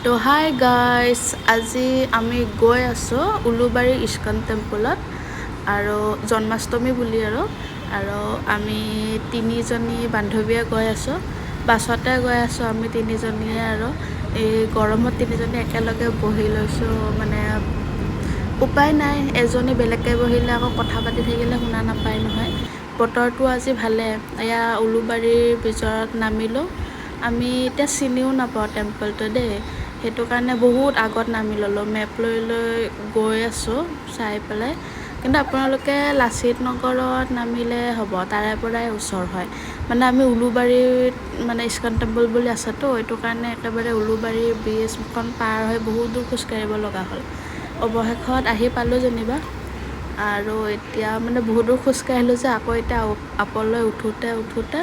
তো hi guys, আজি আমি গৈ আছোঁ উলুবাৰী ইস্কন টেম্পলত আৰু জন্মাষ্টমী বুলি আৰু আৰু আমি তিনিজনী বান্ধৱীয়ে গৈ আছোঁ। বাছতে গৈ আছোঁ আমি তিনিজনীয়ে আৰু এই গৰমত তিনিজনী একেলগে বহি লৈছোঁ, মানে উপায় নাই, এজনী বেলেগকৈ বহিলে আকৌ কথা পাতি থাকিলে শুনা নাপায় নহয়। বতৰটো আজি ভালে। এয়া উলুবাৰীৰ ব্ৰিজত নামিলোঁ। আমি এতিয়া চিনিও নাপাওঁ টেম্পলটো দেই, সেইটো কাৰণে বহুত আগত নামি ল'লোঁ। মেপ লৈ লৈ গৈ আছোঁ চাই পেলাই। কিন্তু আপোনালোকে লাচিত নগৰত নামিলে হ'ব, তাৰে পৰাই ওচৰ হয়। মানে আমি উলুবাৰীত মানে ইস্কন টেম্পল বুলি আছেতো, এইটো কাৰণে একেবাৰে উলুবাৰীৰ ব্ৰিজখন পাৰ হৈ বহুত দূৰ খোজকাঢ়িব লগা হ'ল। অৱশেষত আহি পালোঁ যেনিবা। আৰু এতিয়া মানে বহুত দূৰ খোজকাঢ়িলোঁ যে, আকৌ এতিয়া আপলৈ উঠোঁতে উঠোঁতে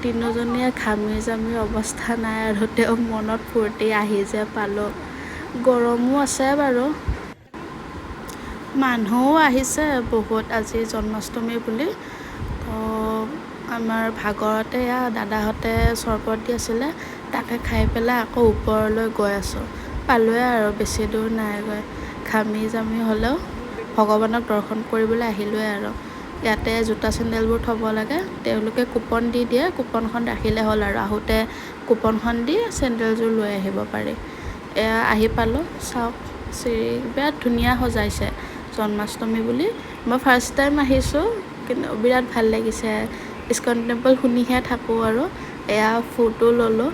তিনিজনীয়ে ঘামি জামি অৱস্থা নাই আৰু তেওঁ মনত ফূৰ্তি আহি যে পালোঁ। গৰমো আছে বাৰু, মানুহো আহিছে বহুত আজি জন্মাষ্টমী বুলি। তো আমাৰ ভাগৰতে এয়া দাদাহঁতে চৰবত দি আছিলে, তাকে খাই পেলাই আকৌ ওপৰলৈ গৈ আছোঁ। পালোঁৱে আৰু বেছি দূৰ নাই গৈ, ঘামি জামি হ'লেও ভগৱানক দৰ্শন কৰিবলৈ আহিলোঁৱে আৰু। ইয়াতে জোতা চেণ্ডেলবোৰ থ'ব লাগে, তেওঁলোকে কুপন দি দিয়ে, কুপনখন ৰাখিলে হ'ল আৰু আহোঁতে কুপনখন দি চেণ্ডেলযোৰ লৈ আহিব পাৰি। এয়া আহি পালোঁ, চাওক চিৰি বিৰাট ধুনীয়া সজাইছে জন্মাষ্টমী বুলি। মই ফাৰ্ষ্ট টাইম আহিছোঁ, কিন্তু বিৰাট ভাল লাগিছে। ইস্কন টেম্পল শুনিহে থাকোঁ আৰু এয়া ফটো ল'লোঁ।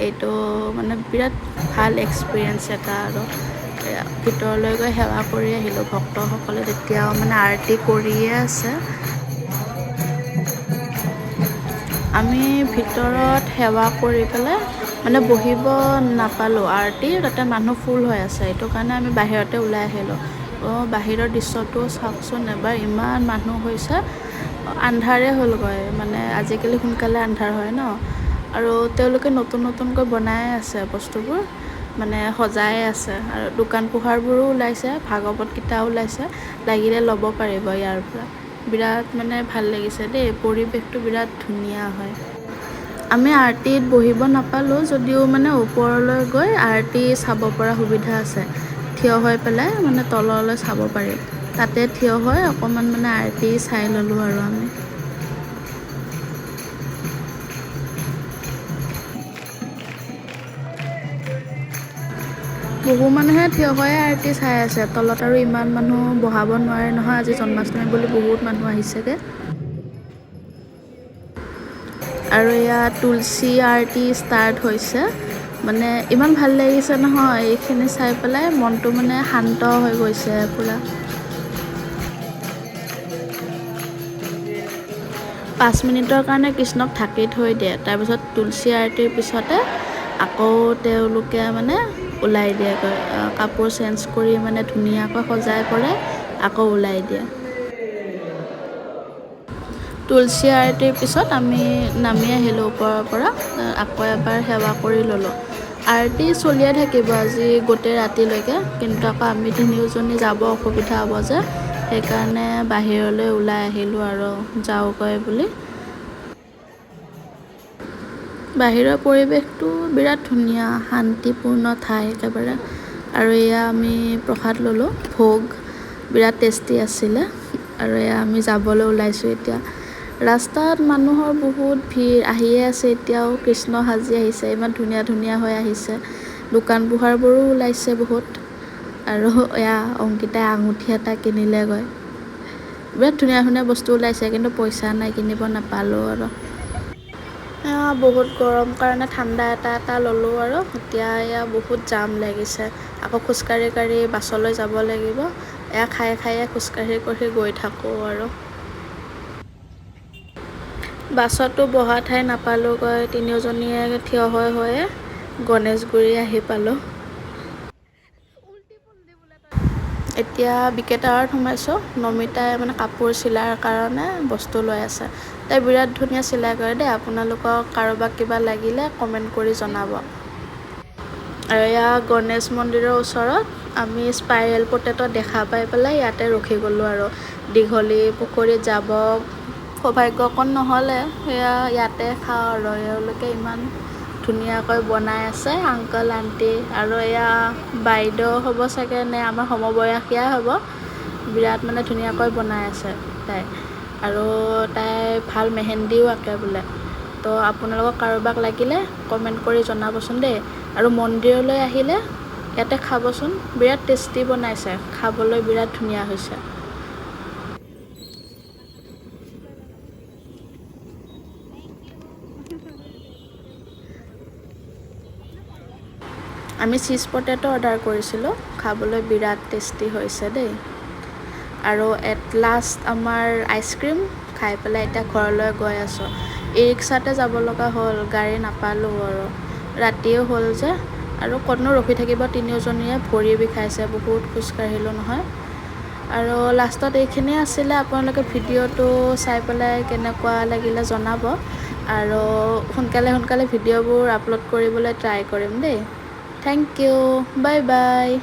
এইটো মানে বিৰাট ভাল এক্সপিৰিয়েঞ্চ এটা আৰু। ভিতৰলৈ গৈ সেৱা কৰি আহিলোঁ। ভক্তসকলে তেতিয়াও মানে আৰতি কৰিয়ে আছে। আমি ভিতৰত সেৱা কৰি পেলাই মানে বহিব নাপালোঁ, আৰতি তাতে মানুহ ফুল হৈ আছে, এইটো কাৰণে আমি বাহিৰতে ওলাই আহিলোঁ। বাহিৰৰ দৃশ্যটো চাওকচোন এবাৰ, ইমান মানুহ হৈছে, আন্ধাৰে হ'লগৈ। মানে আজিকালি সোনকালে আন্ধাৰ হয় ন। আৰু তেওঁলোকে নতুন নতুনকৈ বনাই আছে বস্তুবোৰ, মানে সজাই আছে। আৰু দোকান পোহাৰবোৰো ওলাইছে, ভাগৱত গীতাও ওলাইছে, লাগিলে ল'ব পাৰিব ইয়াৰ পৰা। বিৰাট মানে ভাল লাগিছে দেই, পৰিৱেশটো বিৰাট ধুনীয়া হয়। আমি আৰতিত বহিব নাপালোঁ যদিও মানে ওপৰলৈ গৈ আৰতি চাব পৰা সুবিধা আছে। থিয় হৈ পেলাই মানে তললৈ চাব পাৰি, তাতে থিয় হৈ অকণমান মানে আৰতি চাই ল'লোঁ আৰু আমি। বহু মানুহে থিয় হৈ আৰতি চাই আছে তলত, আৰু ইমান মানুহ বহাব নোৱাৰে নহয়। আজি জন্মাষ্টমী বুলি বহুত মানুহ আহিছেগৈ। আৰু এয়া তুলসী আৰতি ষ্টাৰ্ট হৈছে। মানে ইমান ভাল লাগিছে নহয় এইখিনি চাই পেলাই, মনটো মানে শান্ত হৈ গৈছে পূৰা। 5 মিনিটৰ কাৰণে কৃষ্ণক ঢাকি থৈ দিয়ে, তাৰপিছত তুলসী আৰতিৰ পিছতে আকৌ তেওঁলোকে মানে ওলাই দিয়েগৈ, কাপোৰ চেঞ্জ কৰি মানে ধুনীয়াকৈ সজাই পৰাই আকৌ ওলাই দিয়ে। তুলসী আৰতিৰ পিছত আমি নামি আহিলোঁ ওপৰৰ পৰা, আকৌ এবাৰ সেৱা কৰি ল'লোঁ। আৰতি চলিয়ে থাকিব আজি গোটেই ৰাতিলৈকে, কিন্তু আকৌ আমি তিনিওজনী যাব অসুবিধা হ'ব যে, সেইকাৰণে বাহিৰলৈ ওলাই আহিলোঁ আৰু যাওঁগৈ বুলি। বাহিৰৰ পৰিৱেশটো বিৰাট ধুনীয়া, শান্তিপূৰ্ণ ঠাই একেবাৰে। আৰু এয়া আমি প্ৰসাদ ল'লোঁ, ভোগ বিৰাট টেষ্টি আছিলে। আৰু এয়া আমি যাবলৈ ওলাইছোঁ এতিয়া। ৰাস্তাত মানুহৰ বহুত ভিৰ আহিয়ে আছে এতিয়াও, কৃষ্ণ সাজি আহিছে, ইমান ধুনীয়া ধুনীয়া হৈ আহিছে। দোকান পোহাৰবোৰো ওলাইছে বহুত। আৰু এয়া অংকিতাই আঙুঠি এটা কিনিলেগৈ, বিৰাট ধুনীয়া ধুনীয়া বস্তু ওলাইছে, কিন্তু পইচা নাই, কিনিব নাপালোঁ আৰু। বহুত গৰম কাৰণে ঠাণ্ডা এটা এটা ল'লোঁ আৰু। এতিয়া এয়া বহুত জাম লাগিছে, আকৌ খোজকাঢ়ি কাঢ়ি বাছলৈ যাব লাগিব। এয়া খাই খায়ে খোজকাঢ়ি কৰি গৈ থাকোঁ আৰু। বাছতো বহা ঠাই নাপালোঁগৈ, তিনিওজনীয়ে থিয় হৈ হৈয়ে গণেশগুৰি আহি পালোঁ। এতিয়া বিকেটাৰত সোমাইছোঁ। নমিতাই মানে কাপোৰ চিলাৰ কাৰণে বস্তু লৈ আছে, তাই বিৰাট ধুনীয়া চিলাই কৰে দেই। আপোনালোকক কাৰোবাক কিবা লাগিলে কমেণ্ট কৰি জনাব। আৰু এয়া গণেশ মন্দিৰৰ ওচৰত আমি স্পাইৰেল পটেটো দেখা পাই পেলাই ইয়াতে ৰখি গ'লোঁ আৰু। দীঘলী পুখুৰীত যাব সৌভাগ্য অকণ নহ'লে, সেয়া ইয়াতে খাওঁ আৰু। এওঁলোকে ইমান ধুনীয়াকৈ বনাই আছে আংকল আণ্টি আৰু এয়া বাইদেউ হ'ব চাগে নে আমাৰ সমবয়সীয়া হ'ব, বিৰাট মানে ধুনীয়াকৈ বনাই আছে তাই। আৰু তাই ভাল মেহেন্দিও আঁকে বোলে। তো আপোনালোকক কাৰোবাক লাগিলে কমেণ্ট কৰি জনাবচোন দেই। আৰু মন্দিৰলৈ আহিলে ইয়াতে খাবচোন, বিৰাট টেষ্টি বনাইছে, খাবলৈ বিৰাট ধুনীয়া হৈছে। আমি চীজ পটেটো অৰ্ডাৰ কৰিছিলোঁ, খাবলৈ বিৰাট টেষ্টি হৈছে দেই। আৰু এট লাষ্ট আমাৰ আইচক্ৰীম খাই পেলাই এতিয়া ঘৰলৈ গৈ আছোঁ। ই ৰিক্সাতে যাব লগা হ'ল, গাড়ী নাপালোঁ আৰু ৰাতিও হ'ল যে, আৰু ক'তনো ৰখি থাকিব তিনিওজনীয়ে, ভৰি বিষাইছে, বহুত খোজকাঢ়িলোঁ নহয়। আৰু লাষ্টত এইখিনিয়ে আছিলে। আপোনালোকে ভিডিঅ'টো চাই পেলাই কেনেকুৱা লাগিলে জনাব, আৰু সোনকালে সোনকালে ভিডিঅ'বোৰ আপলোড কৰিবলৈ ট্ৰাই কৰিম দেই। Thank you, bye bye.